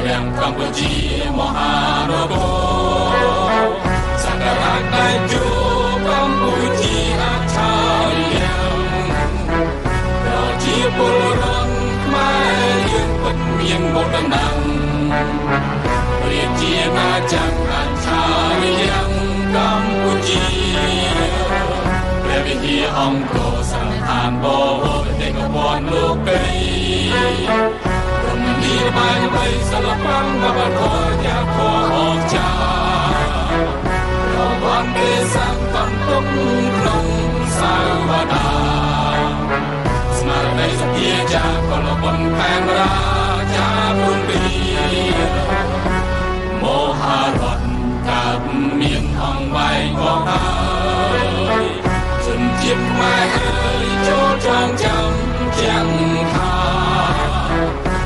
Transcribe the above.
រាំងកម្ពុជាមហានគរ សង្ឃរាជតេជោកម្ពុជាអច្ឆរិយ ប្រជាពលរដ្ឋខ្មែរយើងពិតមានមោទនៈ រាជាណាចក្រអច្ឆរិយកម្ពុជា។ ព្រះវិហារអង្គរសន្តានបវរបេតិកភណ្ឌលោកី រមណីយបាយបីសិល្បៈវប្បធម៌យ៉ាធម៌អស្ចារ្យ រវន្តទេសង្កន្ទុកក្នុងសាវតា ស្មារតីសភាចាកលបុនខេមរាចាព្រុនពី